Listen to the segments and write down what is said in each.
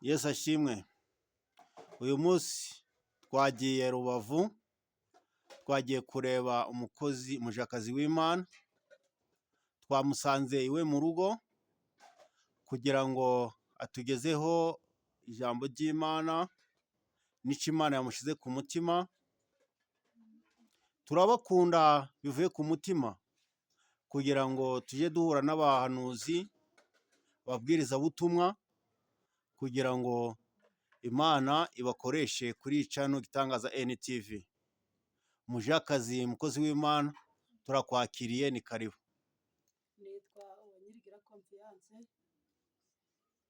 Yesu ashimwe. Uyu munsi twagiye Rubavu, twagiye kureba umukozi mujakazi w'Imana, twamusanze iwe mu rugo kugira ngo atugezeho ijambo ry'Imana n'icyo Imana yamushyize ku mutima. Turabakunda bivuye ku mutima kugira ngo tujye duhura n'abahanuzi, ababwirizabutumwa, kugira ngo Imana ibakoreshe kuri iyi channel Gitangaza NTV. Mujakazi, mukozi w'Imana, turakwakiriye, ni karibu. Nitwa Uwanyirigira Confiance.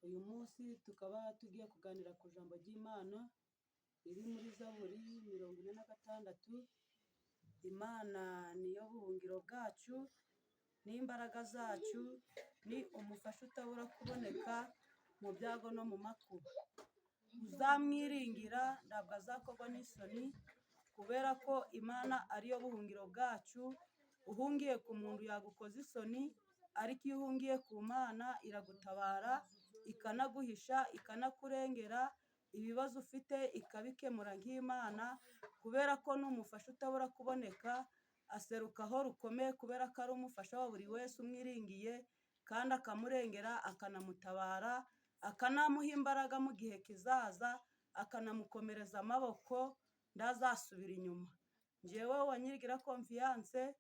Uyu munsi tukaba tugiye kuganira ku ijambo ry'Imana riri muri Zaburi 46. Imana niyo buhungiro bwacu n'imbaraga zacu, ni umufasha utabura kuboneka mu byago no mu makuba. Uzamwiringira ntabwo azakorwa n'isoni, kubera ko Imana ariyo buhungiro bwacu. Uhungiye ku muntu yagukoza isoni, ariko iyo uhungiye ku Mana iragutabara, ikanaguhisha, ikanakurengera, ibibazo ufite ikabikemura nk'Imana, kubera ko ni umufasha utabura kuboneka, aseruka aho rukomeye kubera ko ari umufasha wa buri wese umwiringiye, kandi akamurengera, akanamutabara, akanamuha imbaraga mu gihe kizaza, akanamukomereza amaboko, ntazasubira inyuma. Njyewe Uwanyirigira Confiance,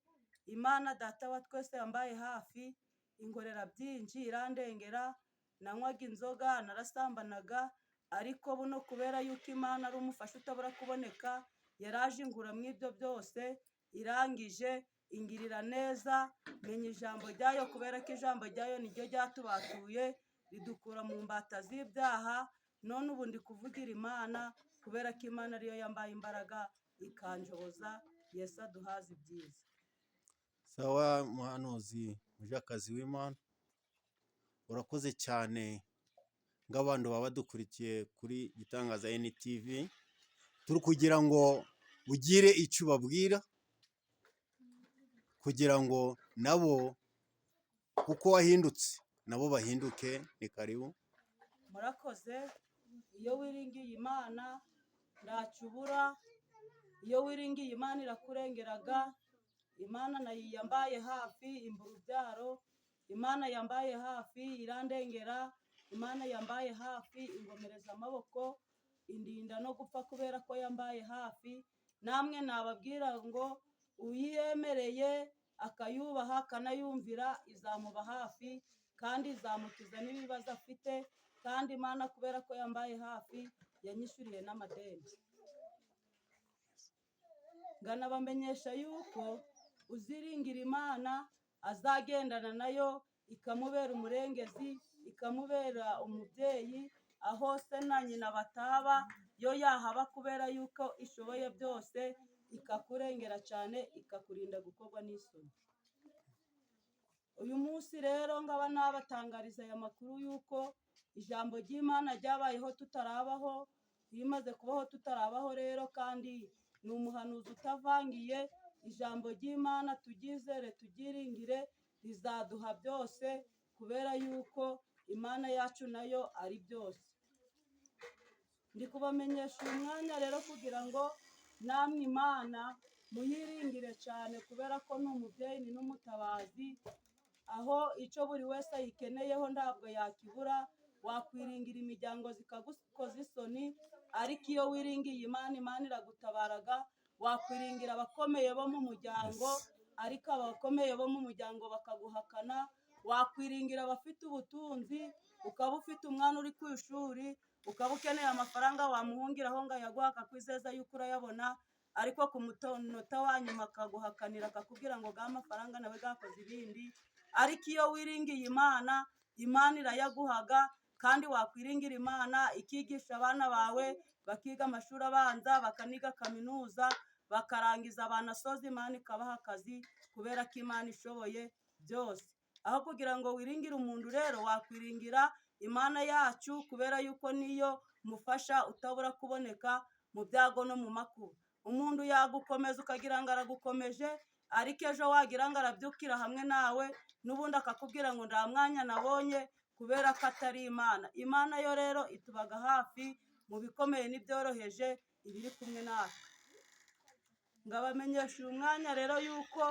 Imana Data wa twese yambaye hafi, inkorera byinshi, irandengera. Nanywaga inzoga, narasambanaga, ariko buno kubera yuko Imana ari umufasha utabura kuboneka, yaraje inkura mu ibyo byose, irangije ingirira neza, menya ijambo ryayo, kubera ko ijambo ryayo niryo ryatubatuye, ridukura mu mbata z'ibyaha. None ubu ndi kuvugira Imana kubera ko Imana ariyo yambaye imbaraga ikanjoboza. Yesu aduhaze ibyiza. Sawa muhanuzi, mujakazi w'Imana, urakoze cyane. Nk'abantu baba badukurikiye kuri Gitangaza NTV, turi kugira ngo ugire icyo ubabwira kugira ngo nabo kuko wahindutse nabo bahinduke. Ni karibu. Murakoze. Iyo wiringiye Imana ntacyo ubura. Iyo wiringiye Imana irakurengeraga. Imana nayo yambaye hafi impa urubyaro. Imana yambaye hafi irandengera. Imana yambaye hafi ingomereza amaboko, indinda no gupfa kubera ko yambaye hafi. Namwe nababwira ngo uyiyemereye, akayubaha, akanayumvira, izamuba hafi kandi izamukiza n'ibibazo afite. Kandi Imana kubera ko yambaye hafi yanyishyuriye n'amadeni. Nganabamenyesha yuko uziringira Imana azagendana nayo, ikamubera umurengezi, ikamubera umubyeyi. Aho se na nyina bataba, yo yahaba, kubera yuko ishoboye byose, ikakurengera cyane, ikakurinda gukorwa n'isoni. Uyu munsi rero ngaba nabatangariza aya makuru y'uko ijambo ry'Imana ryabayeho tutarabaho, rimaze kubaho tutarabaho rero, kandi ni umuhanuzi utavangiye. Ijambo ry'Imana turyizere, turyiringire, rizaduha byose, kubera yuko Imana yacu nayo ari byose. Ndi kubamenyesha uyu mwanya rero kugira ngo namwe Imana muyiringire cyane, kubera ko ni umubyeyi, ni n'umutabazi. Aho icyo buri wese ayikeneyeho ntabwo yakibura. Wakwiringira imiryango zikagukoza isoni, ariko iyo wiringiye Imana, Imana iragutabaraga. Wakwiringira abakomeye bo mu muryango, ariko abakomeye bo mu muryango bakaguhakana. Wakwiringira abafite ubutunzi, ukaba ufite umwana uri ku ishuri, ukaba ukeneye amafaranga, wamuhungiraho ngo ayaguhe, akakwizeza yuko urayabona, ariko ku munota wa nyuma akaguhakanira, akakubwira ngo ga mafaranga nawe gakoze ibindi. Ariko iyo wiringiye Imana, Imana irayaguhaga. Kandi wakwiringira Imana ikigisha abana bawe, bakiga amashuri abanza, bakaniga kaminuza, bakarangiza, banasoza Imana ikabaha akazi, kubera ko Imana ishoboye byose. Aho kugira ngo wiringire umuntu rero, wakwiringira Imana yacu, kubera yuko niyo mufasha utabura kuboneka mu byago no mu makuba. Umuntu yagukomeza ukagira ngo aragukomeje, ariko ejo wagira ngo arabyukira hamwe nawe, n'ubundi akakubwira ngo nta mwanya nabonye. kubera ko atari Imana. Imana yo rero itubaga hafi mu bikomeye n'ibyoroheje, iba iri kumwe natwe. Ngabamenyesha uyu mwanya rero yuko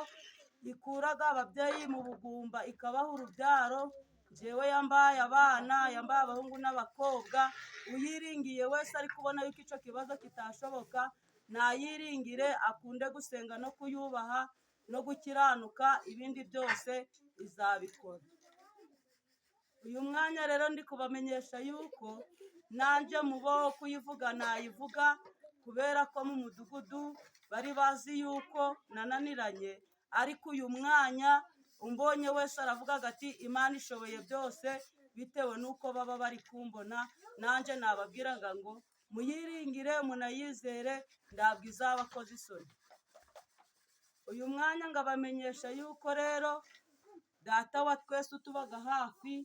ikuraga ababyeyi mu bugumba ikabaha urubyaro. Njyewe yambaye abana, yambaye abahungu n'abakobwa. Uyiringiye wese ari kubona yuko icyo kibazo kitashoboka, nayiringire, akunde gusenga no kuyubaha no gukiranuka, ibindi byose izabikora. Uyu mwanya rero ndi kubamenyesha yuko nanjye mu bo kuyivuga nayivuga, kubera ko mu mudugudu bari bazi yuko nananiranye, ariko uyu mwanya umbonye wese aravuga ati Imana ishoboye byose, bitewe n'uko baba bari kumbona. Nanjye nababwiraga ngo muyiringire munayizere, ntabwo izabakoza isoni. Uyu mwanya ngabamenyesha yuko rero Data wa twese utubaga hafi,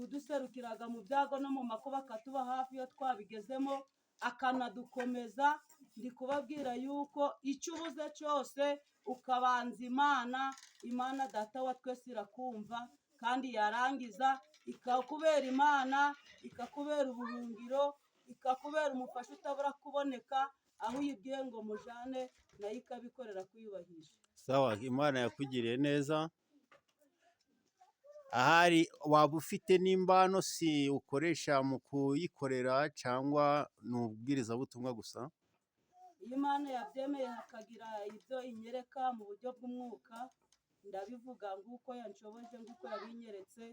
uduserukiraga mu byago no mu makuba, akatuba hafi iyo twabigezemo, akanadukomeza. Ndi kubabwira yuko icyo ubuze cyose ukabanza Imana, Imana Data wa twese irakumva, kandi yarangiza ikakubera Imana, ikakubera ubuhungiro, ikakubera umufasha utabura kuboneka, aho uyibwiye ngo mujane nayo ikabikorera kwiyubahisha. Sawa, Imana yakugiriye neza. Ahari waba ufite n'imbano si ukoresha mu kuyikorera cyangwa ni ububwirizabutumwa gusa? Iyo Imana yabyemeye hakagira ibyo inyereka mu buryo bw'umwuka, ndabivuga nguko yanshoboje, nguko yabinyeretse,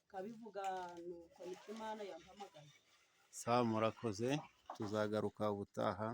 nkabivuga, nuko niko Imana yampamagaye. Sawa, murakoze, tuzagaruka ubutaha.